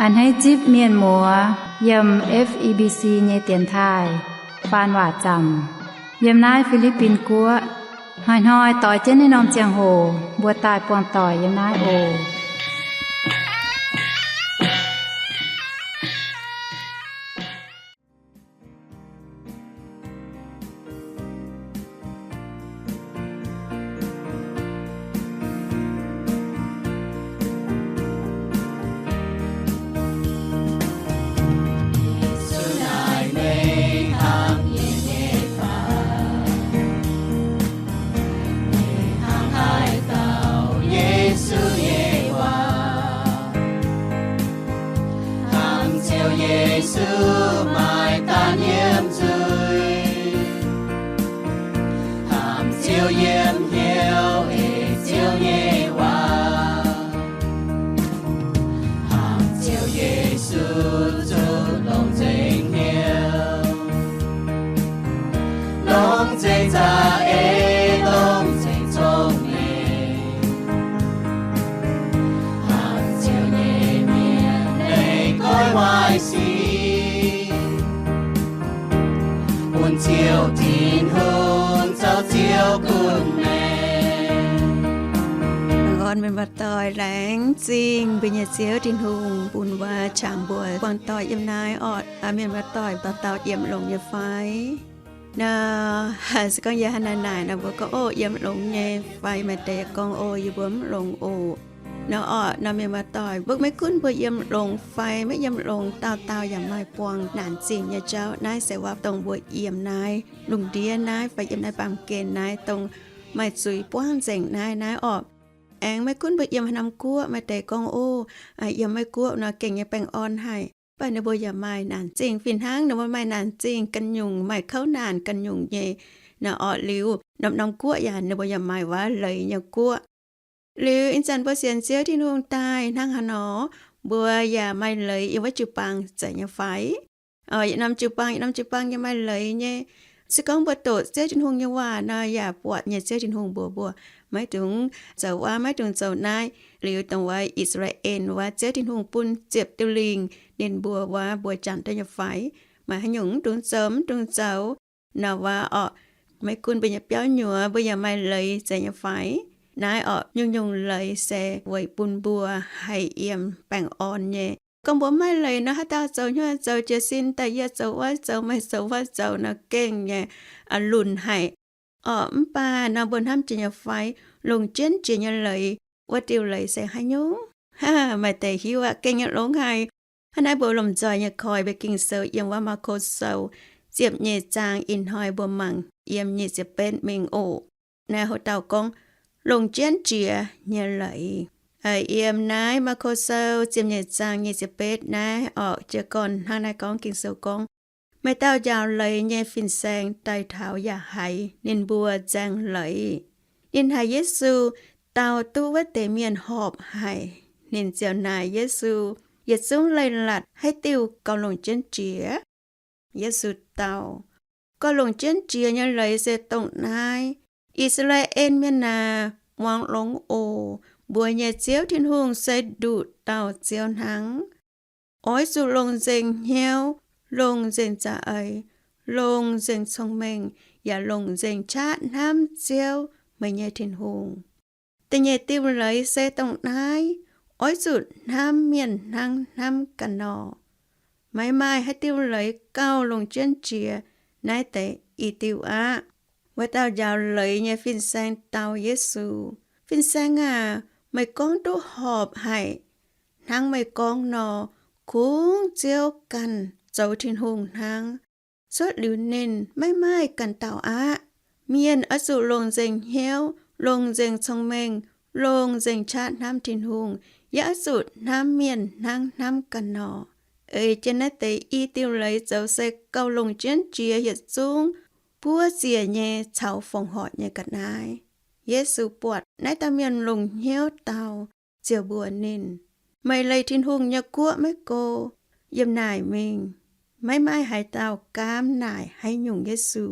A'hneiv zipv mienh muoz yiem F E B C nyei dienx taaih faan waac zaamc yiem naaiv Fi^li^bin Guoqv. Hnoi-hnoi doix jienv naaiv norm ziangh hoc mbuo daaih buangh doic yiem naaiv oc. Hnangv Ziouv Yesu maaih daan yiem nzuih, hnangv Ziouv yiem hnyouv ei Ziouv nyei waac, hnangv Ziouv Yesu zuqc longc nzengc hnyouv, longc nzengc za'eix, longc nzengc cong-mengh, hnangv Ziouv nyei mienh leih goiv waaic sic, bun Ziouv Tin-Hungh zoux Ziouv gunv maengc. Baengh orn mienh muoz-doic, laengz zingh mbuo nyei Ziouv Tin-Hungh bun wuov qangx mbuo buangh doic yiem naaiv orqc. Mienh muoz-doic dauh dauh yiem longx nyei fai? Nor, se gorngv yie hnangv naaic naaic nor, mbuo gorngv, Ov, yiem longx nyei fai? Maaih deix gorngv, Ov, yie mbuo mv longx oc. Nor orqc, nor mienh muoz-doic, mbuo maiv gunv mbuo yiem longx fai maiv yiem longx, dauh dauh yaac maaih buangh naanc zingh nyei jauv. Naaiv se wuov dongh mbuo yiem naaiv lungh ndiev naaiv fai yiem naaiv baamh gen naaiv dongh maaih zuiz buangv nzengc naaiv, naaiv orqc. Aengx maiv gunv mbuo yiem haaix norm guoqv, maaih deix gorngv, Ov, yiem Meiv Guoqv nor gengh nyei baengh orn haic. Mv baac ninh mbuo yaac maaih naanc zingh. Fih hnangv ninh mbuo maaih naanc zingh ganh nyungc, maaih kouv naanc ganh nyungc nyei, nor orqc, liuz norm-norm guoqv yaac ninh mbuo yaac maaih wuov leiz nyei guoqv. Liuz ih zanc mbuo sienx Ziouv Tin-Hungh daaih hnangv haaix nor, mbuo yaac maaih leiz yiem wuov jiu-baang zeiz nyei fai? Yietc norm jiu-baang, yietc norm jiu-baang yaac maaih leiz nyei. Se gorngv mbuo doqc Ziouv Tin-Hungh nyei waac nor, yaac buatc nyei Ziouv Tin-Hungh mbuox mbuo, maiv dungx zoux wuov, maiv dungx zoux naaiv. Liuz dongh wuov I^saa^laa^en wuov, Ziouv Tin-Hungh bun ziepc diuh lingh ninh mbuo wuov, mbuo janx duqv nyei fai? Maaih haaix nyungc mv dungx zoux, mv dungx zoux nor wuov orqc. Maiv gunv mbuo nyei biauv nyuoz, mbuo yaac maaih leiz zeiz nyei fai? Naaiv orqc, nyungc-nyungc leiz se weic bun mbuo haih yiem baengh orn nyei. Gorngv mbuo mv maaih leiz nor, haaix dauh zoux hnyouv zoux jiez sin daaih, yie zoux wuov zoux, meih zoux wuov zoux nor, gengh nyei lunc haic. Orqc, mv baac nor mbuo hnamv jiex nyei fai? Longc jienv jiex nyei leiz, wuov diuh leiz se haaix nyungc? Maaih deix hiuv aqv, gengh nyei longx haic. Hnangv naaiv mbuo lomh nzoih nyei koi mbuo Ging-Sou yiem wuov Maako Sou ziepc nyeic zaang, ih hnoi mbuo mangc yiem nyic ziepc betv mingh oc. Naaiv hoc dauh gorngv, longc jienv jiex nyei leiz. Yiem naaiv Maako Sou ziepc nyeic zaang nyic ziepc betv naaiv orqc, jiez gorn hnangv naaiv gorngv, Ging-Sou gorngv, Maaih dauh njaaux leiz nyei fin-saeng daaih taux yaac haiz ninh mbuo nzaeng leiz. Ninh haiz Yesu dau duqv wuov deix mienh horpc haic. Ninh ziouc naaic Yesu, Yietc zungv leiz-latc haaix diuh gauh longc jienv jiex? Yesu dau, Gauh longc jienv jiex nyei leiz se dongh naaiv, I^saa^laa^en mienh aac, muangx longx oc. Mbuo nyei Ziouv Tin-Hungh se nduqc dauh Ziouv hnangv. Oix zuqc longc nzengc hnyouv, longc nzengc za'eix, longc nzengc cong-mengh, yaac longc nzengc qaqv hnamv Ziouv, meih nyei Tin-Hungh. Da'nyeic diuh leiz se dongh naaiv, Oix zuqc hnamv mienh hnangv hnamv ganh nor. Maiv maaih haaix diuh leiz gauh longc jienv jiex naaiv deix i diuh aqv. Wuov dauh njaaux leiz nyei fin-saeng dau Yesu, Fin-Saeng aac, meih gorngv duqv horpc haic. Hnangv meih gorngv nor, kungx Ziouv ganh zoux Tin-Hungh hnangv. Cuotv liuz ninh, maiv maaih ganh dauh aqv. Mienh oix zuqc longc nzengc hnyouv, longc nzengc cong-mengh, longc nzengc qaqv hnamv Tin-Hungh, yaac oix zuqc hnamv mienh hnangv hnamv ganh nor. Ei jienv naaiv deix i diuh leiz zoux se gauh longc jienv jiex yietc zungv buov ziec nyei caux fongc horc nyei ga'naaiv. Yesu buatc naaiv dauh mienh longc hnyouv dau, ziouc mbuox ninh, Meih leih Tin-Hungh nyei guoqv maiv go, yiem naaic mingh. Maiv maaih haaix dauh gaamv naaic haaix nyungc Yesu.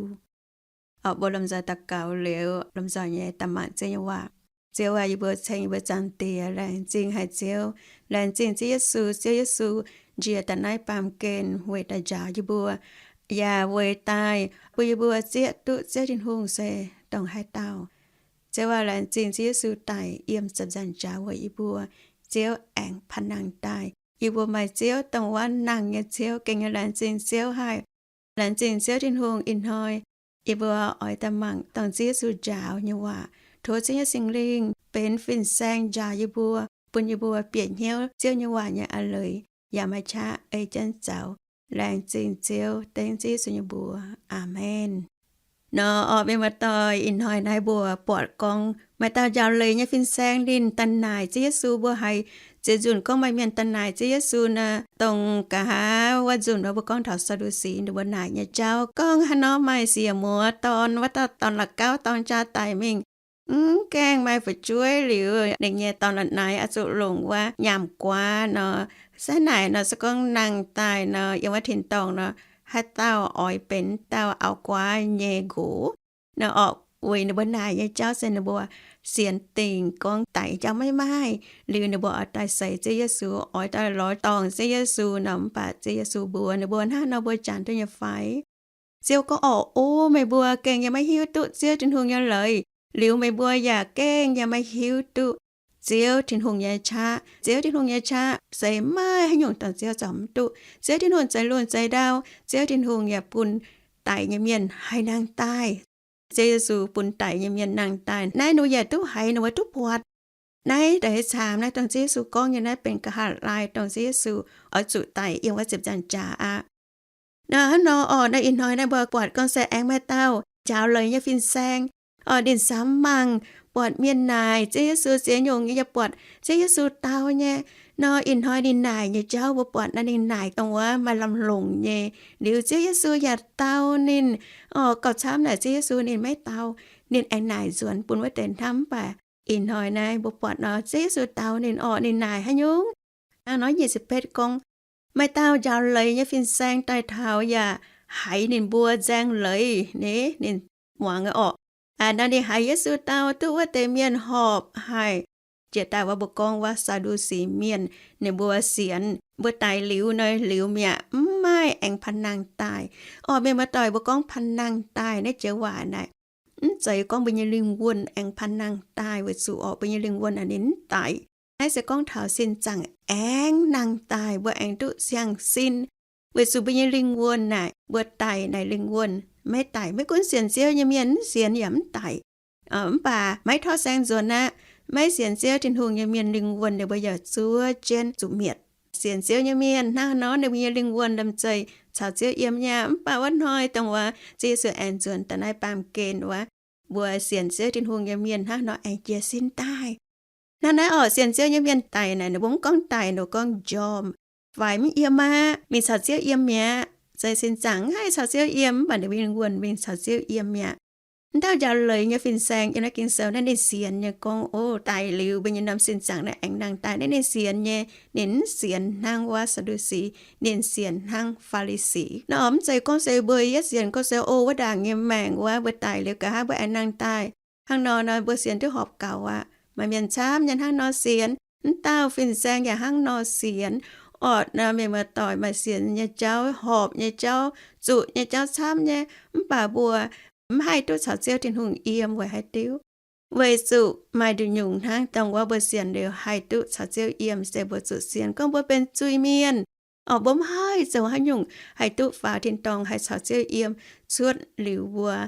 Orqc, mbuo lomh nzoih daux gaux liuz, lomh nzoih nyei daaih mangc Ziouv nyei waac. Ziouv aac, yie mbuo ceng yie mbuo Zaangc Diex, laengz zingh haic Ziouv, Laengz zingh Ziouv Yesu, Ziouv Yesu njiec daaih naaiv baamh gen weic daaih njaaux yie mbuo, yaac weic daaih bun yie mbuo zieqv duqv Ziouv Tin-Hungh se dongh haaix dauh. Ziouv aac, laengz zingh Ziouv Yesu daic yiem ziepc nzaangc jaax weic yie mbuo. Ziouv aengx panh nangh daaih. Yie mbuo maaih Ziouv dongh wuov nangh nyei Ziouv, gengh nyei laengz zingh Ziouv haih. Laengz zingh Ziouv Tin-Hungh ih hnoi yie mbuo oix daaih mangc dongh Ziouv Yesu njaaux nyei waac. Tov Ziouv nyei Singx Lingh benx fin-saeng njaaux yie mbuo, bun yie mbuo bieqc hnyouv Ziouv nyei waac nyei a'leiz, yaac maaih qaqv ei jienv zoux. Laengz zingh Ziouv, dengv Ziouv Yesu nyei mbuox. Aamen. Nor orqc, mienh muoz-doic, ih hnoi naaiv mbuo buatc gorngv maaih dauh njaaux leiz nyei fin-saeng ninh daaih naaic Ziouv Yesu. Mbuo haiz ziex nzunc gorngv maaih mienh daaih naaic Ziouv Yesu nor, dongh nqa'haav wuov nzunc nor mbuo gorngv taux Saa^ndu^si, ninh mbuo naaic nyei jauv gorngv haaix nor maaih siec muoz dorn, wuov dauh dorn la'gauv dorng jaa daic mingh, mv gaengh maaih fu'jueiv liuz, ninh nyei dorn la'naaiv oix zuqc longc wuov nyaamc guaav nor. Se naaic nor se gorngv nangh daaih nor, yiem wuov tin-dorngh nor, haaix dauh oix benx dauh auv-guaav nyei nqox nor orqc. Weic ninh mbuo naaic nyei jauv se ninh mbuo sienx dingc gorngv daic nyei jauv maiv maaih, liuz ninh mbuo oix daaih seix Ziouv Yesu, oix daaih lorz dorngc Ziouv Yesu nor. Mv baac Ziouv Yesu mbuox ninh mbuo, hnangv nor mbuo janx duqv nyei fai? Ziouv gorngv, Orqc, o meih mbuo gengh yaac maiv hiuv duqv Ziouv Tin-Hungh nyei leiz, liuz meih mbuo yaac gengh yaac maiv hiuv duqv Ziouv Tin-Hungh nyei qaqv. Ziouv Tin-Hungh nyei qaqv se maaih haaix nyungc dongh Ziouv zoux mv duqv. Ziouv Tin-Hungh zeix lungh zeix ndau. Ziouv Tin-Hungh yaac bun daic nyei mienh haih nangh daaih. Ziouv Yesu bun daic nyei mienh nangh daaih. Naaiv ninh mbuo yaac duqv haiz, ninh mbuo duqv buatc. Naaiv deix caamx naaiv dongh Ziouv Yesu gorngv nyei, naaiv benx nqa'haav laai dongh Ziouv Yesu oix zuqc daic yiem wuov ziepc nzaangc jaax aqv. Nor hnangv nor orqc, naaiv ih hnoi naaiv mbuo buatc gorngv se aengx maaih dauh njaaux leiz nyei fin-saeng orqc, ninh samx mangc buatc mienh naaic Ziouv Yesu ziex nyungc nyei, yaac buatc Ziouv Yesu dau nyei. Nor ih hnoi ninh naaic nyei jauv mbuo buatc naaiv ninh naaic dongh wuov maaih lamh longc nyei. Liuz Ziouv Yesu yaac dau ninh orqc. Gauh camv naaic Ziouv Yesu ninh maiv dau, ninh aengx naaic nzuonx bun wuov deix hnamv. Mv baac ih hnoi naaiv mbuo buatc nor Ziouv Yesu dau ninh orqc, ninh naaic haaix nyungc? Hnangv nor nyic ziepc betv gorngv, Maaih dauh njaaux leiz nyei fin-saeng daaih taux yaac haiz ninh mbuo nzaeng leiz ni, ninh muangx orqc. Nor ninh haiz Yesu dau duqv wuov deix mienh horpc haic. Jiex daaih wuov mbuo gorngv wuov Saa^ndu^si Mienh, ninh mbuo sienx mbuo daic liuz nor liuz mi'aqv, mv maaih aengx panh nangh daaih. Orqc, mienh muoz-doic, mbuo gorngv panh nangh daaih naaiv joux waac naaic, mv zeiz gorngv mbuo nyei lingh wuonh aengx panh nangh daaih weic zuqc orqc mbuo nyei lingh wuonh naaic ninh mv daic. Naaiv se gorngv taux sin zaangc aengx nangh daaih, mbuo aengx duqv siang-sin, weic zuqc mbuo nyei lingh wuonh naaic, mbuo daic naaic lingh wuonh maiv daic. Maiv gunv sienx Ziouv nyei mienh mv sienx yaac mv daic. Mv baac maiv tov saeng nzuonx aqv. Maiv sienx Ziouv Tin-Hungh nyei mienh lingh wuonh ninh mbuo yaac zuov jienv zuqc mietc. Sienx Ziouv nyei mienh hnangv nor ninh mbuo nyei lingh wuonh lomh nzoih caux Ziouv yiem nyei. Mv baac wuov hnoi dongh wuov Ziouv Yesu aengx nzuonx daaih naaiv baamh gen wuov, mbuo sienx Ziouv Tin-Hungh nyei mienh hnangv nor aengx jiez sin daaih. Hnangv naaiv orqc, sienx Ziouv nyei mienh daic naaic, ninh mbuo mv gorngv daic, ninh gorngv njormh fai mv yiem aqv, mingh caux Ziouv yiem mi'aqv. Zeiz sin zaangc mv haih caux Ziouv yiem, mv baac ninh mbuo nyei lingh wuonh mingh caux Ziouv yiem mi'aqv. M'dauh njaaux leiz nyei fin-saeng yiem naaiv Ging-Sou naaiv ninh sienx nyei gorngv, o, daic liuz mbuo nyei norm sin zaangc naaiv aengx nangh daaih. Naaiv ninh sienx nyei, ninh mv sienx hnangv wuov Saa^ndu^si, ninh sienx hnangv Faa^li^si. Nor mv zeiz gorngv se mbuo yietv sienx gorngv se, o, wuov ndaangc nyei maengc wuov mbuo daic liuz nqa'haav mbuo aengx nangh daaih. Hnangv nor nor mbuo sienx duqv horpc gaux aqv. Maaih mienh camv nyei hnangv nor sienx. M'dauh fin-saeng yaac hnangv nor sienx. Orqc, nor mienh muoz-doic maaih sienx nyei jauv, horpc nyei jauv, zuqc nyei jauv camv nyei. Mv baac mbuo mv haih duqv caux Ziouv Tin-Hungh yiem weic haaix diuc? Weic zuqc maaih nduqc nyungc hnangv dongh wuov mbuo sienx liuz haih duqv caux Ziouv yiem se mbuo zuqc sienx gorngv mbuo benx zuiz-mienh. Orqc, mbuo mv haih zoux haaix nyungc haih duqv faaux tin-dorngh haih caux Ziouv yiem. Cuotv liuz mbuo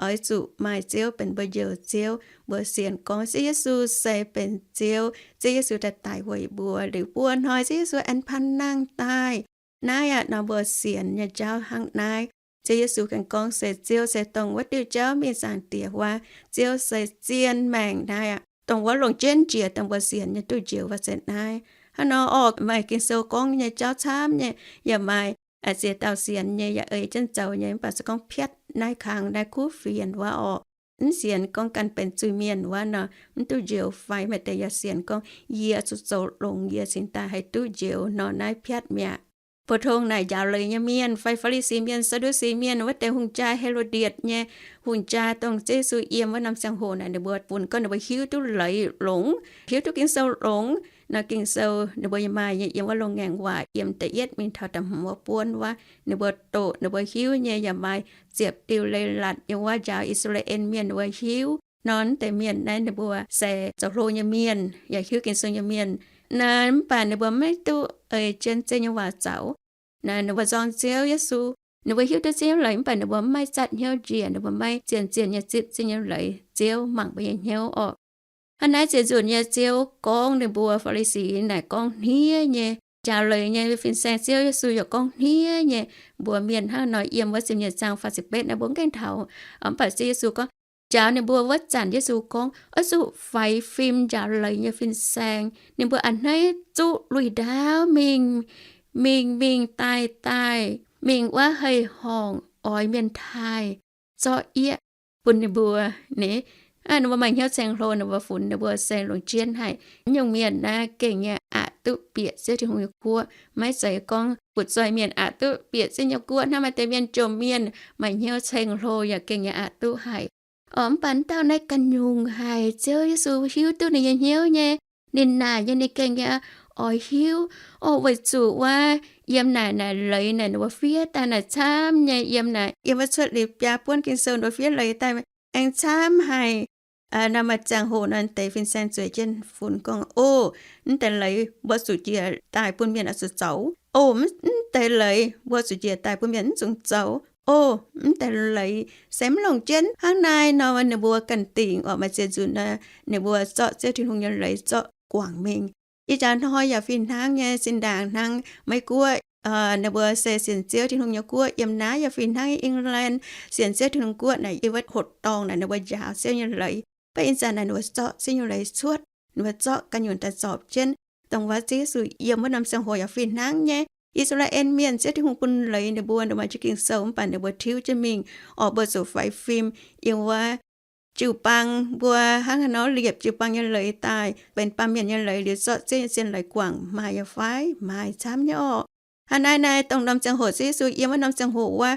oix zuqc maaih Ziouv benx mbuo njoux Ziouv. Mbuo sienx gorngv Ziouv Yesu se benx Ziouv. Ziouv Yesu daaih daic weic mbuo liuz buo hnoi Ziouv Yesu aengx panh nangh daaih. Naaiv aqv, nor mbuo sienx nyei jauv hnangv naaiv. Ziouv Yesu gengh gorngv se Ziouv se dongh wuov diuh jauv mingh Zaangc Diex wuov. Ziouv se zien maengc naaiv aqv. Dongh wuov longc jienv njiec dongh mbuo sienx nyei duqv njoux wuov se naaiv. Hnangv nor orqc, maaih Ging-Sou gorngv nyei jauv camv nyei, yaac maaih ziex dauh sienx nyei yaac ei jienv zoux nyei. Mv baac se gorngv piatv naaiv kang naaiv kuv fienx wuov orqc, mv sienx gorngv ganh benx zuiz-mienh wuov nor, mv duqv njoux fai? Maaih deix yaac sienx gorngv yie zuqc zoux longx yie cingx daaih haih duqv njoux nor, naaiv piatv mi'aqv. Pou-tong naaic njaaux leiz nyei mienh fai Faa^li^si Mienh, Saa^ndu^si Mienh, wuov deix hungh jaa, He^lo^ndie nyei hungh jaa, dongh Ziouv Yesu yiem wuov norm ziangh hoc naaic ninh mbuo funx gorngv ninh mbuo hiuv duqv leiz longx, hiuv duqv Ging-Sou longx. Nor Ging-Sou ninh mbuo yaac maaih nyei yiem wuov Loz-Ngaengc Waac yiem da'yietv mingh taux da'hmz wuov buonv wuov, ninh mbuo doqc, ninh mbuo hiuv nyei yaac maaih ziepc diuh leiz-latc yiem wuov njaaux I^saa^laa^en Mienh ninh mbuo hiuv. Nor wuov deix mienh naaiv ninh mbuo se zoux hlo nyei mienh, yaac hiuv Ging-Sou nyei mienh. Naaiv mv baac ninh mbuo maiv duqv ei jienv Ziouv nyei waac zaux. Naaiv ninh mbuo nzorng Ziouv Yesu, ninh mbuo hiuv duqv Ziouv nyei leiz mv baac ninh mbuo maiv zatv hnyouv njiec, ninh mbuo maiv zien-zien nyei zipv Ziouv nyei leiz. Ziouv mangc mbuo nyei hnyouv orqc. Hnangv naaiv ziec nzunc nyei Ziouv gorngv ninh mbuo Faa^li^si naaic gorngv hniev nyei, njaaux leiz nyei fin-saeng Ziouv Yesu yaac gorngv hniev nyei mbuox mienh hnangv nor. Yiem wuov ziepc nyeic zaang faah ziepc betv naaiv mbuo gaengh taux, mv baac Ziouv Yesu gorngv, njaaux ninh mbuo wuov zanc Yesu gorngv, oix zuqc faix fim njaaux leiz nyei fin-saeng. Ninh mbuo a'hneiv zuqv lui-ndaauv mingh, mingh mingh daaih daaih, mingh wuov hei-horngc oix mienh taaih zorqv yieqv bun ninh mbuo. Ninh, ninh mbuo maaih hnyouv ceng-hlo, ninh mbuo funx ninh mbuo se longc jienv haic. Nyungc mienh naaiv gengh nyei aqc duqv bieqc Ziouv Tin-Hungh nyei guoqv. Maiv zeiz gorngv butv-zoih mienh aqc duqv bieqc Ziouv nyei guoqv, hnangv maaih deix mienh jomc mienh maaih hnyouv ceng-hlo yaac gengh nyei aqc duqv haic. Orqc, mv baac dauh naaiv ganh nyungc haic, Ziouv Yesu hiuv duqv ninh nyei hnyouv nyei. Ninh naaic nyei ninh gengh nyei oix hiuv. Orqc, weic zuqc wuov yiem naaic naaic leiz naaic ninh mbuo fiev daaih naaic camv nyei. Yiem naaic yiem wuov Cuotv Liuz biaa buonv Ging-Sou ninh mbuo fiev leiz daaih aengx camv haic. Nor maaih ziangh hoc nor deix fin-saeng zueiz jienv funx gorngv, o, mv deix leiz mbuo zuqc njiec daaih bun mienh oix zuqc zoux. O, mv deix leiz mbuo zuqc njiec daaih bun mienh mv zungx zoux. O, mv deix leiz se mv longc jienv. Hnangv naaiv nor ninh mbuo ganh dingc orqc, maaih ziec nzunc nor ninh mbuo zorqv Ziouv Tin-Hungh nyei leiz zorqv guangc mingh. Ih jaax hnoi yaac fih hnangv nyei. Zinh ndaangc hnangv Meiv Guoqv, ninh mbuo se sienx Ziouv Tin-Hungh nyei guoqv. Yiem naaiv yaac fih hnangv England, sienx Ziouv Tin-Hungh guoqv naaic, yiem wuov hoqc dorngh naaic ninh mbuo njaaux Ziouv nyei leiz. Mv baac ih zanc naaic ninh mbuo zorqv Ziouv nyei leiz cuotv, ninh mbuo zorqv ganh nyungc daaih zorpc jienv. Dongh wuov Ziouv Yesu yiem wuov norm ziangh hoc yaac fih hnangv nyei. I^saa^laa^en Mienh, Ziouv Tin-Hungh bun leiz ninh mbuo, ninh mbuo maaih jienv Ging-Sou mv baac ninh mbuo tiuv jienv mingh. Orqc, mbuo zuqc faix fim yiem wuov jiu-baang, mbuo hnangv haaix nor liepc jiu-baang nyei leiz daaih benx baamh mienh nyei leiz liuz zorqv Ziouv nyei zien leiz guangc, maaih nyei fai? Maaih camv nyei orqc. Hnangv naaiv naaiv dongh norm ziangh hoc Ziouv Yesu yiem wuov norm ziangh hoc wuov,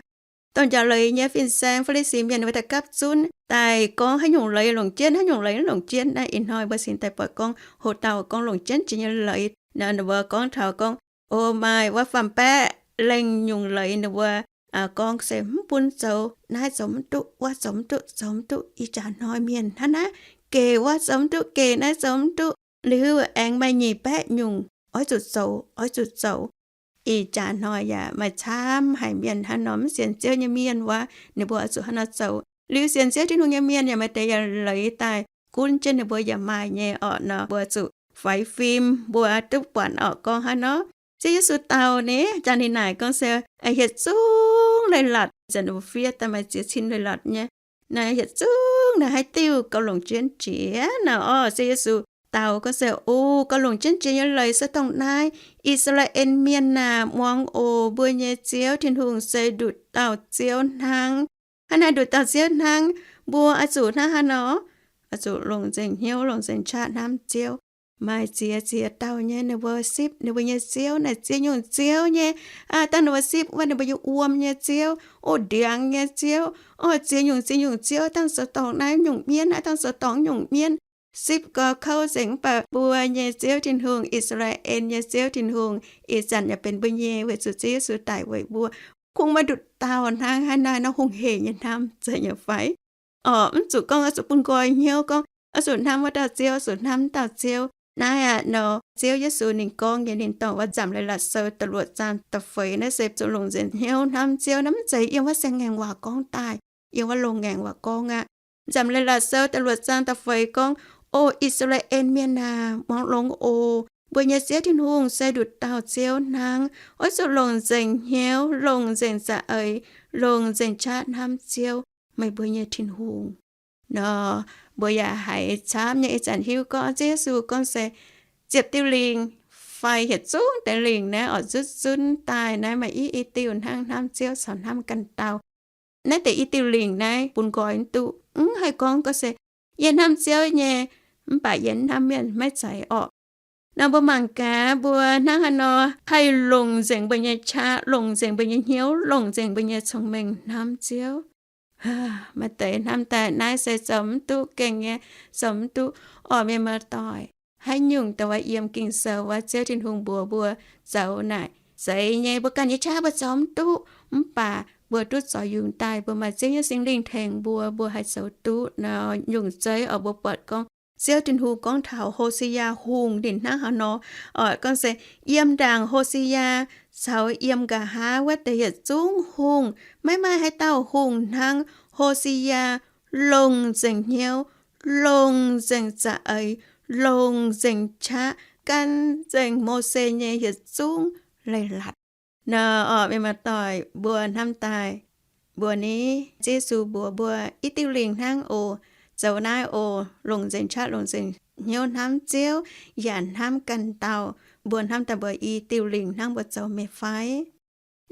dongh njaaux leiz nyei fin-saeng Faa^li^si Mienh wuov daaih gapv zunv daaih gorngv haaix nyungc leiz longc jienv, haaix nyungc leiz mv longc jienv. Naaiv ih hnoi mbuo cingx daaih buatc gorngv hoc dauh gorngv longc jienv jiex nyei leiz. Ninh mbuo gorngv taux gorngv, o, maaih wuov faam-baeqv lengh nyungc leiz ninh mbuo gorngv se mv bun zoux, naaiv zoux mv duqv, wuov zoux mv duqv, zoux mv duqv. Ih jaax hnoi mienh hnangv naaiv, gec wuov zoux mv duqv, gec naaiv zoux mv duqv. Liuz aengx maaih nyic baeqv nyungc oix zuqc zoux, oix zuqc zoux. Ih jaax hnoi yaac maaih camv haic mienh hnangv nor, mv sienx Ziouv nyei mienh wuov, ninh mbuo oix zuqc hnangv nor zoux. Liuz sienx Ziouv Tin-Hungh nyei mienh yaac maaih deix yaac leiz daaih gunv jienv ninh mbuo yaac maaih nyei orqc. Nor mbuo zuqc faix fim, mbuo duqv buatc orqc gorngv hnangv nor. Ziouv Yesu dau ni, jangx ninh naaic gorngv se, hietc zungv leiz-latc, zanc mbuo fiev daaih maaih ziex cin leiz-latc nyei. Naaiv hietc zungv naaiv haaix diuh gauh longc jienv jiex nor orqc? Ziouv Yesu dau gorngv se, o, gauh longc jienv jiex nyei leiz se dongh naaiv, I^saa^laa^en Mienh aac, muangx oc. Mbuo nyei Ziouv Tin-Hungh se nduqc dauh Ziouv hnangv. Hnangv naaiv nduqc dauh Ziouv hnangv, mbuo oix zuqc hnangv haaix nor? Oix zuqc longc nzengc hnyouv, longc nzengc qaqv hnamv Ziouv. Maaih ziex ziex dauh nyei ninh mbuo sipv ninh mbuo nyei ziouv naaic ziex nyungc ziouv nyei. Dangh ninh mbuo sipv wuov ninh mbuo nyei wuom nyei ziouv, o, ndiangx nyei ziouv, o, ziex nyungc ziex nyungc ziouv, dangh zoux dorngc naaiv nyungc mienv, aa, dangh zoux dorngc nyungc mienv. Sipv gau kouv nzengc. Mv baac mbuo nyei Ziouv Tin-Hungh, I^saa^laa^en nyei Ziouv Tin-Hungh, ih zanc yaac benx mbuo nyei weic zuqc Ziouv Yesu daic weic mbuo. Kungx maaih nduqc dauh hnangv haaix nor, nor hungh hec nyei hnamv, zeiz nyei fai? Orqc, mv zuqc gorngv oix zuqc bun nqoi hnyouv gorngv oix zuqc hnamv wuov dauh ziouv, oix zuqc hnamv wuov dauh ziouv. Naaiv aqv nor, Ziouv Yesu ninh gorngv nyei, ninh dorh wuov Nzamc Leiz-Latc Sou da'luoqc zaang da'feix naaiv se zuqc longc nzengc hnyouv hnamv Ziouv. Naaiv mv zeiz yiem wuov Saeng-Ngaengc Waac gorngv daaih, yiem wuov Loz-Ngaengc Waac gorngv aqv. Nzamc Leiz-Latc Sou da'luoqc zaang da'feix gorngv, O I^saa^laa^en Mienh aac, muangx longx oc. Mbuo nyei Ziouv Tin-Hungh se nduqc dauh Ziouv hnangv. Oix zuqc longc nzengc hnyouv, longc nzengc za'eix, longc nzengc qaqv hnamv Ziouv, meih mbuo nyei Tin-Hungh. Nor, mbuo yaac haiz camv nyei ih zanc hiuv gorngv Ziouv Yesu gorngv se ziepc diuh lingc fai hietc zungv deix lingc naaiv oix nzutv zunv daaih naaiv maaih i, i diuh hnangv hnamv Ziouv caux hnamv ganh dauh. Naaiv deix i diuh lingc naaiv bun nqoi mv duqv. Mv haih gorngv gorngv se yie hnamv Ziouv nyei, mv baac yie hnamv mienh maiv zeiz orqc. Nor mbuo mangc gaax mbuo hnangv haaix nor haih longc nzengc mbuo nyei qaqv, longc nzengc mbuo nyei hnyouv, longc nzengc mbuo nyei cong-mengh hnamv Ziouv. Maaih deix hnamv daaih naaiv se zoux mv duqv gengh nyei, zoux mv duqv. Orqc, mienh muoz-doic, haaix nyungc dongh wuov yiem Ging-Sou wuov Ziouv Tin-Hungh mbuox mbuo zoux naaic zeiz nyei, mbuo ganh nyei qaqv mbuo zoux mv duqv. Mv baac mbuo duqv zorc yungz daaih, mbuo maaih Ziouv nyei Singx Lingh tengx mbuo, mbuo haih zoux duqv nor. Nyungc zeiv orqc, mbuo buatc gorngv Ziouv Tin-Hungh gorngv taux Ho^se^yaa Hungh ninh hnangv haaix nor. Orqc, gorngv se yiem ndaangc Ho^se^yaa caux yiem nqa'haav wuov deix yietc zungv hungh, maiv maaih haaix dauh hungh hnangv Ho^se^yaa, longc nzengc hnyouv, longc nzengc za'eix, longc nzengc qaqv, gan nzengc Mose nyei yietc zungv leiz-latc. Nor orqc, mienh muoz-doic, mbuo hnamv daaih mbuo ni, Ziouv Yesu mbuox mbuo i diuh lingc hnangv oc, zoux naaiv oc, longc nzengc qaqv, longc nzengc hnyouv hnamv Ziouv, yaac hnamv ganh dauh. Mbuo hnamv daaih mbuo i diuh lingc hnangv mbuo zoux meih fai?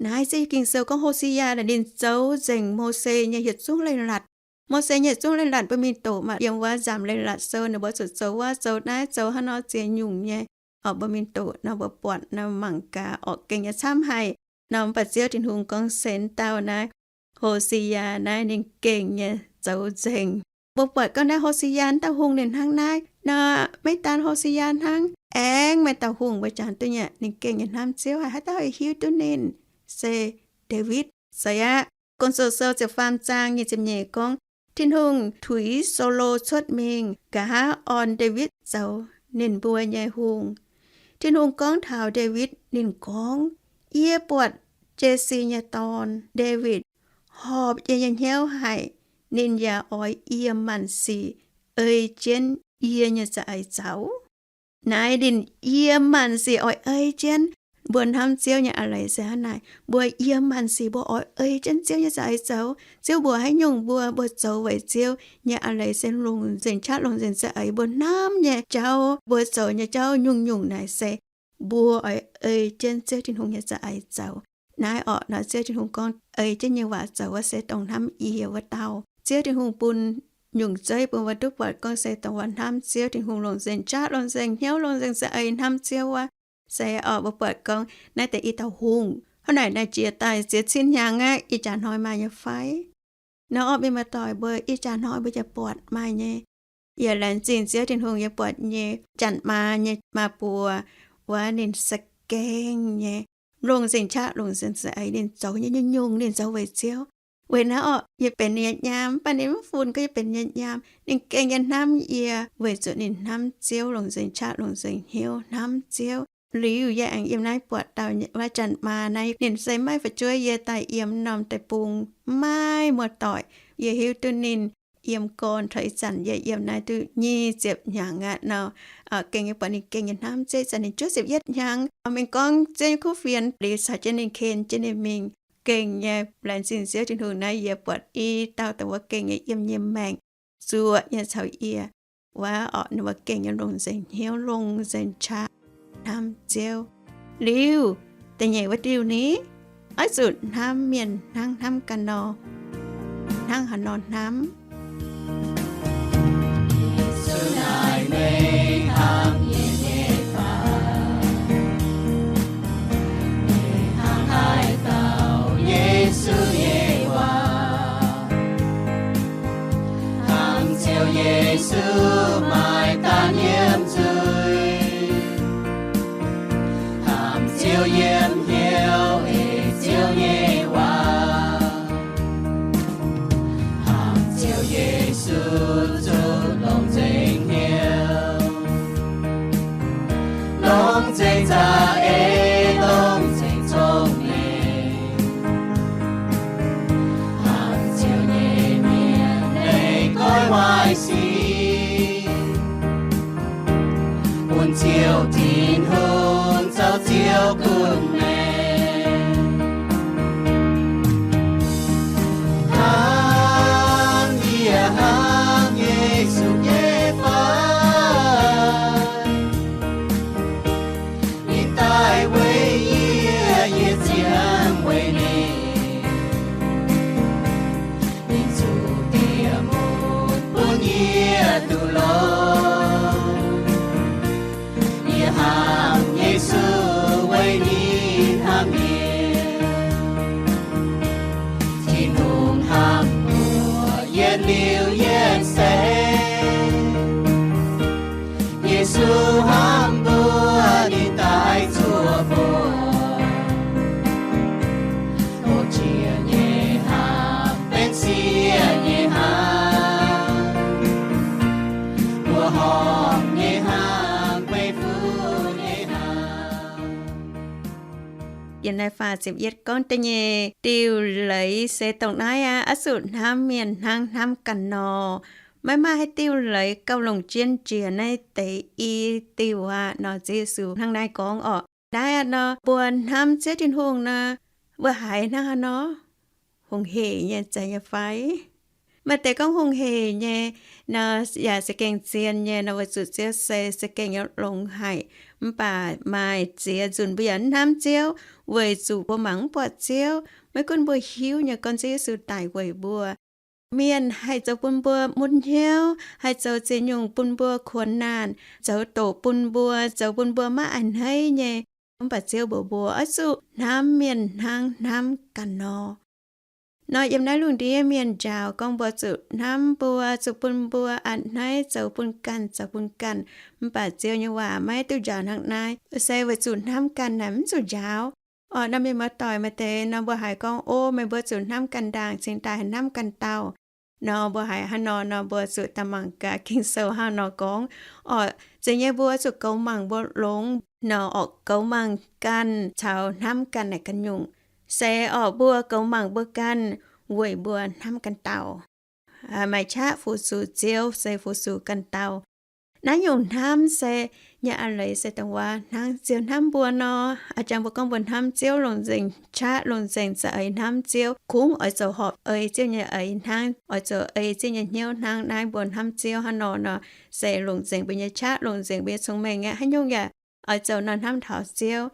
Naaiv Ziouv Ging-Sou gorngv Ho^se^yaa naaic ninh zoux nzengc Mose nyei yietc zungv leiz-latc. Mose nyei yietc zungv leiz-latc mbuo mingh doqc maah, yiem wuov nzamc leiz-latc sou ninh mbuo zuqc zoux wuov, zoux naaiv, zoux haaix nor ziex nyungc nyei. Orqc, mbuo mingh doqc nor mbuo buatc nor mangc gaax orqc, gengh nyei camv haic. Nor mv baac Ziouv Tin-Hungh gorngv se dauh naaiv Ho^se^yaa naaiv ninh gengh nyei zoux nzengc. Mbuo buatc gorngv naaiv Ho^se^yaa dauh hungh ninh hnangv naaiv nor, maiv daan Ho^se^yaa hnangv, aengx maaih dauh hungh mbuo jangx duqv nyei, ninh gengh nyei hnamv Ziouv, haaix dauh hiuv duqv ninh? Se Ndaawitv. Seix aqv, Gong-Zoh Sou ziepc faam zaang nyic ziepc nyeic gorngv, Tin-Hungh tuix Saulo cuotv mingh, nqa'haav orn Ndaawitv zoux ninh mbuo nyei hungh. Tin-Hungh gorngv taux Ndaawitv, ninh gorngv, Yie buatc Jesi nyei dorn, Ndaawitv, horpc yie nyei hnyouv haic. Ninh yaac oix yiem maanc sic ei jienv yie nyei za'eix zaux. Naaiv ninh yiem maanc sic oix ei jienv. Mbuo hnamv Ziouv nyei a'leiz se hnangv naaic. Mbuo yiem maanc sic mbuo oix ei jienv Ziouv nyei za'eix zoux. Ziouv mbuox haaix nyungc mbuo, mbuo zoux weic Ziouv nyei a'leiz se longc nzengc qaqv, longc nzengc za'eix. Mbuo hnamv nyei jauv, mbuo zoux nyei jauv nyungc-nyungc naaic se mbuo oix ei jienv Ziouv Tin-Hungh nyei za'eix zoux. Naaiv orqc nor Ziouv Tin-Hungh gorngv ei jienv nyei waac zoux wuov se dongh hnamv yie wuov dauh. Ziouv Tin-Hungh bun nyungc zeiv bun mbuo duqv buatc gorngv se dongh wuov hnamv Ziouv Tin-Hungh longc nzengc qaqv, longc nzengc hnyouv, longc nzengc za'eix hnamv Ziouv wuov. Se orqc mbuo buatc gorngv naaiv deix i dauh hungh hnangv naaic naaiv jiex daaih ziex cin hnyangx aqv, ih jaax hnoi maaih nyei fai? Nor orqc mienh muoz-doic mbuo ih jaax hnoi mbuo yaac buatc maaih nyei. Yie laengz zingh Ziouv Tin-Hungh yie buatc nyei Janx maa nyei maa buoz wuov ninh za'gengh nyei longc nzengc qaqv, longc nzengc za'eix ninh zoux nyei nyungc-nyungc ninh zoux weic Ziouv. Weic naaiv orqc yie benx ninh nyei nyaam, mv baac ninh mv funx gorngv yie benx ninh nyei nyaam. Ninh gengh nyei hnamv yie weic zuqc ninh hnamv Ziouv, longc nzengc qaqv, longc nzengc hnyouv hnamv Ziouv. Liuz yie aengx yiem naaiv buatc dauh wuov Janx maa naaiv, ninh se maiv fu'jueiv yie daaih yiem norm deic-bung, maiv muoz-doic. Yie hiuv duqv ninh yiem gorn taux ih zanc yie yiem naaiv duqv nyic ziepc hnyangx aqv nor. Gengh nyei buatc ninh gengh nyei hnamv Ziouv. Ih zanc ninh juov ziepc yietv hnyangx. Mingh gorngv Ziouv nyei kuv fienx liuz caux jienv ninh, ken jienv ninh mingh. Gengh nyei laengz zingh Ziouv Tin-Hungh naaiv yie buatc i dauh dongh wuov gengh nyei yiem yie maengc, zuoqc nyei caux yie. Wuov orqc ninh mbuo gengh nyei longc nzengc hnyouv, longc nzengc qaqv hnamv Ziouv. Liuz da'nyeic wuov diuh ni, oix zuqc hnamv mienh hnangv hnamv ganh nor. Hnangv haaix nor hnamv? Yesu naaic meih hnamv yie nyei fai? Meih hnangv haaix dauh Yesu nyei waac? Hnamv Ziouv Yesu maaih daaih nyiemv nzuih. Hnamv Ziouv yiem hnyouv ei Ziouv nyei waac. Hnamv Ziouv Yesu zuqc longc nzengc hnyouv, longc nzengc za'eix, longc nzengc cong-mengh. Hnamv Ziouv nyei mienh leiz goiv waaic sic, bun Ziouv Tin-Hungh zoux Ziouv gunv maengc. Hnangv yie hnamv Yesu nyei fai? Ninh daaih weic yie, yie ziangh weic ninh. Ninh zuqc dieh mun bun yie Liuz yienh seix, Yesu hnamv mbuo, ninh daaih zuov mbuo. Hungh jiex nyei hnamv, benx sieqv nyei hnamv, mbuoqc horpc nyei hnamv, meih fuqv nyei hnamv. Yiem naaiv faah ziepc yietv gorngv da'nyeic diuh leiz se dongh naaiv aqv, oix zuqc hnamv mienh hnangv hnamv ganh nor. Maiv maaih haaix diuh leiz gauh longc jienv jiex naaiv deix i diuh aqv nor. Ziouv Yesu hnangv naaiv gorngv orqc. Naaiv aqv nor, mbuo hnamv Ziouv Tin-Hungh nor, mbuo haiz hnangv haaix nor? Hungh heic nyei zeiz nyei fai? Maaih deix gorngv hungh heic nyei nor, yaac za'gengh zien nyei nor, weic zuqc Ziouv se za'gengh nyei longx haic. Mv baac maaih ziex nzunc mbuo yaac mv hnamv Ziouv, weic zuqc mbuo mangc mv buatc Ziouv. Maiv gunv mbuo hiuv nyei gorngv Ziouv Yesu daic weic mbuo. Mienh haih zoux bun mbuo mun hnyouv, haih zoux ziex nyungc bun mbuo kuonx naanh, zoux doqc bun mbuo, zoux bun mbuo maiv a'hneiv nyei. Mv baac Ziouv mbuox mbuo oix zuqc hnamv mienh hnangv hnamv ganh nor. Nor yiem naaiv lungh ndiev mienh njaaux gorngv mbuo zuqc hnamv mbuo, zuqc bun mbuo a'hneiv, zoux bun ganh, zoux bun ganh. Mv baac Ziouv nyei waac maiv duqv njaaux hnangv naaiv. Se weic zuqc hnamv ganh naaic mv zuqc njaaux. Orqc, nor mienh muoz-doic, maaih deix nor mbuo haiz gorngv, o, meih mbuo zuqc hnamv ganh ndaangc cingx daaih haih hnamv ganh dauh. Nor mbuo haiz hnangv nor, nor mbuo zuqc daaih mangc gaax Ging-Sou hnangv nor gorngv. Orqc, zeiz nyei mbuo zuqc goux mangc mbuo longx nor, orqc, goux mangc ganh caux hnamv ganh naaic ganh nyungc. Se orqc, mbuo goux mangc mbuo ganh weic mbuo hnamv ganh dauh. Maaih qaqv fu-sux Ziouv se fu-sux ganh dauh. Naaiv nyungc hnamv se nyei a'leiz se dongh wuov hnangv Ziouv hnamv mbuo nor. A'jang mbuo gorngv mbuo hnamv Ziouv longc nzengc, qaqv longc nzengc za'eix hnamv Ziouv, kungx oix zoux horpc ei Ziouv nyei eix hnangv, oix zoux ei Ziouv nyei hnyouv hnangv. Naaiv mbuo hnamv Ziouv hnangv nor nor, se longc nzengc mbuo nyei qaqv, longc nzengc mbuo nyei cong-mengh aqv. Haaix nyungc yaac oix zoux nor hnamv taux Ziouv.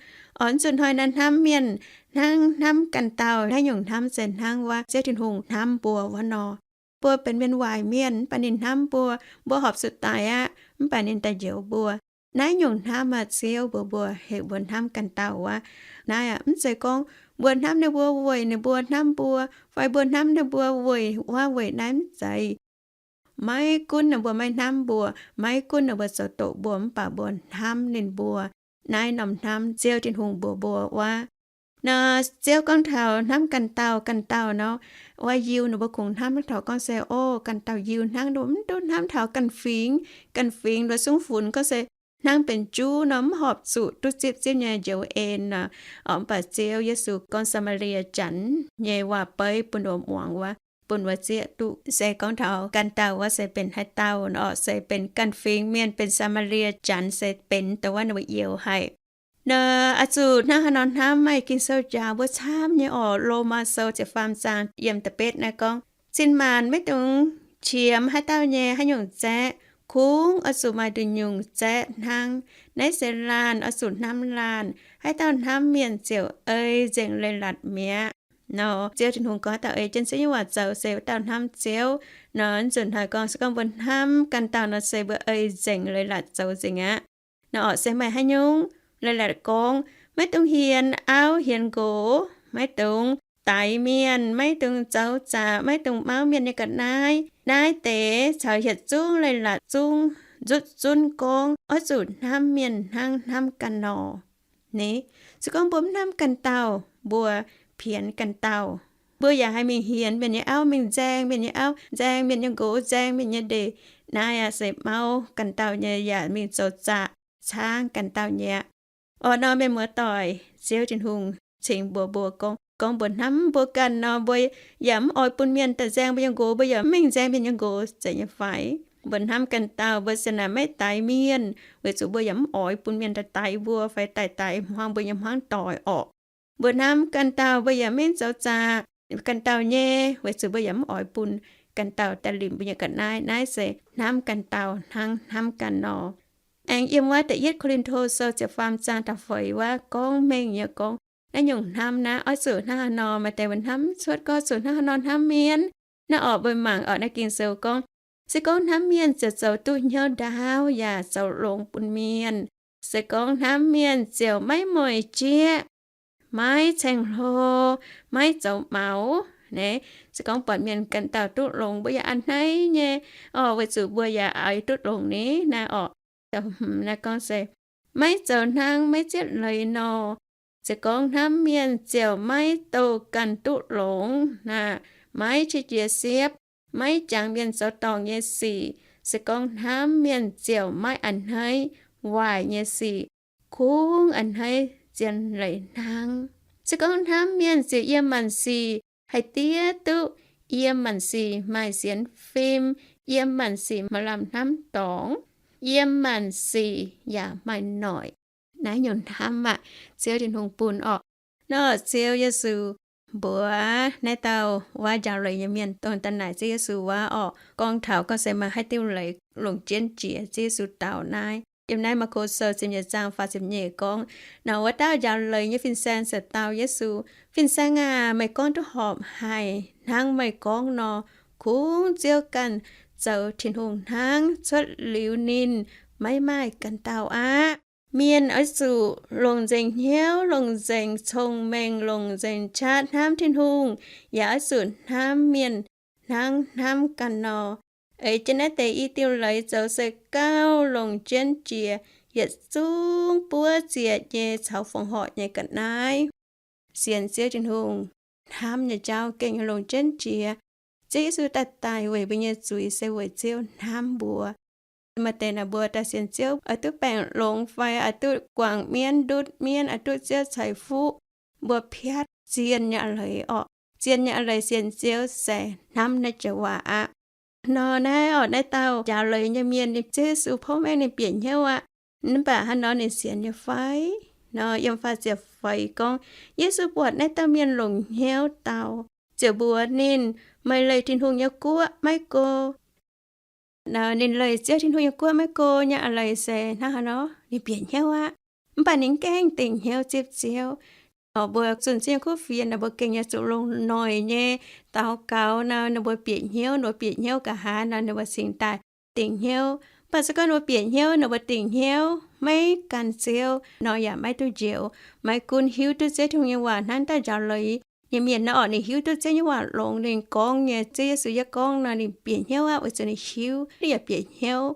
Orqc, mv zuqc hnoi naaiv hnamv mienh hnangv hnamv ganh dauh. Naaiv nyungc hnamv se hnangv wuov Ziouv Tin-Hungh hnamv mbuo wuov nor. Mbuo benx mienh waaic mienh, mv baac ninh hnamv mbuo. Mbuo horpc zuqc daic aqv, mv baac ninh daaih njoux mbuo. Naaiv nyungc hnamv aqv, Ziouv mbuox mbuo, heuc mbuo hnamv ganh dauh wuov. Naaiv aqv, mv zeiz gorngv mbuo hnamv ninh mbuo weic ninh mbuo hnamv mbuo, fai mbuo hnamv ninh mbuo weic wuov weic naaiv, mv zeiz. Maiv gunv ninh mbuo maiv hnamv mbuo, maiv gunv ninh mbuo zoux doqc mbuo, mv baac mbuo hnamv ninh mbuo. Naaiv norm hnamv Ziouv Tin-Hungh mbuox mbuo wuov. Nor Ziouv gorngv taux hnamv ganh dauh, ganh dauh nor, wuov yiu ninh mbuo kungx hnamv taux gorngv se, o, ganh dauh yiu hnangv, mv duqv hnamv taux ganh fingx. Ganh fingx nduov zungv funx gorngv se hnangv benx juv nor, mv horpc zuqc duqv zipv Ziouv nyei njoux en nor. Orqc, mv baac Ziouv Yesu gorngv Saa^maa^lie Janx nyei waac-beiv bun ninh mbuo muangx wuov, bun wuov zieqv duqv se gorngv taux ganh dauh wuov se benx haaix dauh nor. Orqc, se benx ganh fingx mienh, benx Saa^maa^lie Janx, se benx dongh wuov ninh mbuo youx haic. Nor oix zuqc hnangv haaix nor hnamv? Maaih Ging-Sou njaaux mbuo camv nyei orqc. Lomaa Sou ziepc faam zaang yiem da'betv naaiv gorngv, cin-maanc maiv dungx qiemx haaix dauh nyei haaix nyungc zaeqv, kungx oix zuqc maaih nduqc nyungc zaeqv hnangv. Naaiv se laanh oix zuqc hnamv laanh. Haaix dauh hnamv mienh ziouc ei nzengc leiz-latc mi'aqv. Nor Ziouv Tin-Hungh gorngv haaix dauh ei jienv Ziouv nyei waac zoux se wuov dauh hnamv Ziouv. Nor nzunc haaix gorngv se gorngv mbuo hnamv ganh dauh nor se mbuo ei nzengc leiz-latc zoux nzengc aqv. Nor orqc, se maaih haaix nyungc leiz-latc gorngv, maiv dungx hienx auv hienx nqox, maiv dungx daix mienh, maiv dungx zoux zaqc, maiv dungx mauv mienh nyei ga'naaiv. Naaiv deix caux yietc zungv leiz-latc zungv nzutv zunv gorngv oix zuqc hnamv mienh hnangv hnamv ganh nor. Ni, se gorngv mbuo mv hnamv ganh dauh, mbuo pienx ganh dauh. Mbuo yaac haih mingh hienx mienh nyei auv, mingh nzaeng mienh nyei auv, nzaeng mienh nyei nqox, nzaeng mienh nyei ndeic. Naaiv aqv se mauv ganh dauh nyei, yaac mingh zoux zaqc caangv ganh dauh nyei aqv. Orqc, nor mienh muoz-doic, Ziouv Tin-Hungh cingx mbuox mbuo gorngv, gorngv mbuo hnamv mbuo ganh nor, mbuo yaac mv oix bun mienh daaih nzaeng mbuo nyei nqox, mbuo yaac mv mingh nzaeng mienh nyei nqox, zeiz nyei fai? Mbuo hnamv ganh dauh, mbuo se naaic maiv daix mienh, weic zuqc mbuo yaac mv oix bun mienh daaih daix mbuo fai daaih daix hmuangv mbuo nyei hmuangv doic orqc. Mbuo hnamv ganh dauh, mbuo yaac mv zoux zaqc ganh dauh nyei, weic zuqc mbuo yaac mv oix bun ganh dauh daaih limc mbuo nyei ga'naaiv. Naaiv se hnamv ganh dauh hnangv hnamv ganh nor. Aengx yiem wuov da'yietv Ko^lin^to Sou ziepc faam zaang da'feix wuov gorngv mengh nyei gorngv, naaiv nyungc hnamv naaiv oix zuqc hnangv haaix nor. Maaih deix mbuo hnamv cuotv gorngv zuqc hnangv haaix nor hnamv mienh. Naaiv orqc, mbuo mangc orqc, naaiv Ging-Sou gorngv, se gorngv hnamv mienh ziouc zoux duqv hnyouv ndaauv yaac zoux longx bun mienh. Se gorngv hnamv mienh ziouc maiv mueic jieqv, maiv caeng hlo, maiv zoux maux. naaiv. Se gorngv buatc mienh ganh dauh duqv longx, mbuo yaac a'hneiv nyei orqc, weic zuqc mbuo yaac oix duqv longx ni naaiv orqc. Da'hmz naaiv gorngv se, maiv zoux hnangv, maiv zieqv leiz nor, se gorngv hnamv mienh ziouc maiv douh ganh duqv longx naaic, maiv qiex jiez siepv, maiv jangx mienh zoux dorngc nyei sic. Se gorngv hnamv mienh ziouc maiv a'hneiv waaic nyei sic, kungx a'hneiv zien leiz hnangv. Se gorngv hnamv mienh ziouc yiem maanc sic haih diev duqv, yiem maanc sic maaih sienx fim, yiem maanc sic maaih lamh hnamv dorngx, yiem maanc sic yaac maaih noic. Naaiv nyungc hnamv aqv, Ziouv Tin-Hungh bun orqc. Nor Ziouv Yesu mbuox naaiv dauh waac njaaux leiz nyei mienh dongh daaih naaic Ziouv Yesu waac orqc, gorngv taux gorngv se maaih haaix diuh leiz longc jienv jiex, Ziouv Yesu daux naaiv. Yiem naaiv Maako Sou ziepc nyeic zaang faah ziepc nyeic gorngv, nor wuov dauh njaaux leiz nyei fin-saeng ziouc dau Yesu, Fin-Saeng aac, meih gorngv duqv horpc haic. Hnangv meih gorngv nor, kungx Ziouv ganh zoux Tin-Hungh hnangv. Cuotv liuz ninh, maiv maaih ganh dauh aqv. Mienh oix zuqc longc nzengc hnyouv, longc nzengc cong-mengh, longc nzengc qaqv hnamv Tin-Hungh, yaac oix zuqc hnamv mienh hnangv hnamv ganh nor. Eix jienv naaiv deix i diuh leiz zoux se gauh longc jienv jiex yietc zungv buov ziec nyei caux fongc horc nyei ga'naaiv. Sienx Ziouv Tin-Hungh hnamv nyei jauv gengh longc jienv jiex. Ziouv Yesu daaih daic weic mbuo nyei zuiz se weic Ziouv hnamv mbuo. Maaih deix naaic mbuo daaih sienx Ziouv oix duqv baengh longx fai oix duqv guangc mienv, ndutv mienv, oix duqv Ziouv ceix fuqv. Mbuo piatv zien nyei a'leiz orqc. Zien nyei a'leiz sienx Ziouv se hnamv naaiv joux waac aqv. Nor naaiv orqc, naaiv dauh njaaux leiz nyei mienh ninh Ziouv Yesu porv maengv ninh bieqc hnyouv aqv. Mv baac hnangv nor ninh sienx nyei fai? Nor yiem faah ziepc feix gorngv, Yesu buatc naaiv dauh mienh longc hnyouv dau, ziouc mbuox ninh, Meih leih Tin-Hungh nyei guoqv maiv go. Nor ninh leih Ziouv Tin-Hungh nyei guoqv maiv go nyei a'leiz se hnangv haaix nor? Ninh bieqc hnyouv aqv. Mv baac ninh gengh dingc hnyouv zipv Ziouv. Orqc, mbuo zunh Ziouv nyei kuv fienx nor, mbuo gengh nyei zuqc longc noic nyei daux gaux nor, ninh mbuo bieqc hnyouv, ninh mbuo bieqc hnyouv nqa'haav nor, ninh mbuo cingx daaih dingc hnyouv. Mv baac se gorngv ninh mbuo bieqc hnyouv, ninh mbuo dingc hnyouv maiv gan Ziouv nor, yaac maiv duqv njoux. Maiv gunv hiuv duqv Ziouv Tin-Hungh nyei waac hnangv dauh njaaux leiz nyei mienh nor orqc, ninh hiuv duqv Ziouv nyei waac longx, ninh gorngv nyei, Ziouv Yesu yaac gorngv nor, ninh bieqc hnyouv aqv, weic zuqc ninh hiuv, ninh yaac bieqc hnyouv.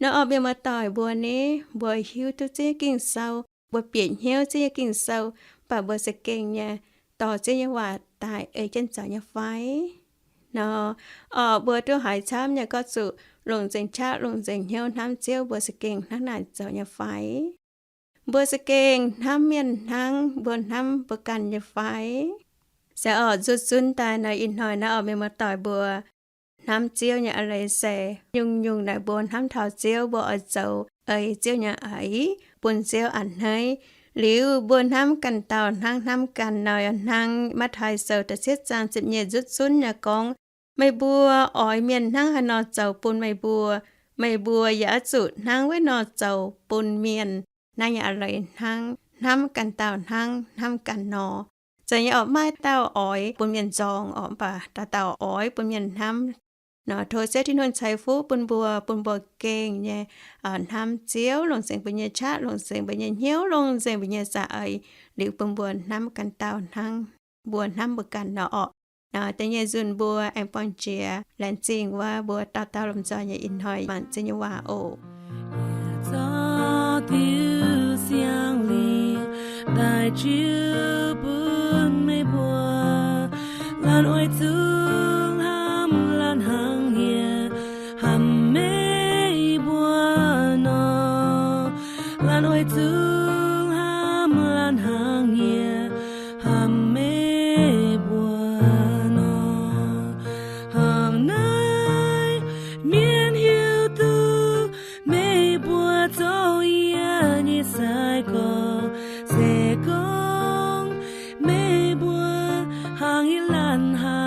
Nor orqc, mienh muoz-doic mbuo ni, mbuo hiuv duqv Ziouv Ging-Sou, mbuo bieqc hnyouv Ziouv nyei Ging-Sou, mv baac mbuo za'gengh nyei dorh Ziouv nyei waac daaih ei jienv zoux nyei fai? Nor orqc, mbuo duqv haiz camv nyei gorngv zuqc longc nzengc qaqv, longc nzengc hnyouv hnamv Ziouv, mbuo za'gengh hnangv naaic zoux nyei fai? Mbuo za'gengh hnamv mienh hnangv mbuo hnamv mbuo ganh nyei fai? Se orqc, nzutv zunv daaih nor, ih hnoi naaiv orqc, mienh muoz-doic mbuo hnamv Ziouv nyei a'leiz se nyungc-nyungc naaic mbuo hnamv taux Ziouv, mbuo oix zoux ei Ziouv nyei aiv, bun Ziouv a'hneiv. Liuz mbuo hnamv ganh dauh hnangv hnamv ganh nor, hnangv Matv^taai Sou da'cietv zaang ziepc nyeic nzutv zunv nyei gorngv, Meih mbuo oix mienh hnangv haaix nor zoux bun meih mbuo, meih mbuo yaac oix zuqc hnangv wuov nor zoux bun mienh. Naaiv nyei a'leiz hnangv hnamv ganh dauh hnangv hnamv ganh nor. Zeiz nyei orqc, maaih dauh oix bun mienh nzorng orqc, mv baac dauh dauh oix bun mienh hnamv. Nor tov Ziouv Tin-Hungh ceix fuqv bun mbuo, bun mbuo gengh nyei hnamv Ziouv longc nzengc mbuo nyei qaqv, longc nzengc mbuo nyei hnyouv, longc nzengc mbuo nyei za'eix, liuz bun mbuo hnamv ganh dauh hnangv mbuo hnamv mbuo ganh nor orqc. Nor da'nyeic nzunc mbuo aengx buangh jiex laengz zingh wuov mbuo dauh dauh lomh nzoih nyei ih hnoi mangc Ziouv nyei waac oc. Zorqv diuh siang-lingh daaih jiu bun meih mbuo, laanh oix zuqc hnamv laanh hnangv yie hnamv meih mbuo nor. Laanh oix zuqc hnamv laanh hnangv yie hnamv meih mbuo nor. Hnangv naaiv, mienh hiuv duqv meih mbuo zoux yie nyei sai-gorx. Se gorngv meih mbuo hnangv yie laanh hnangv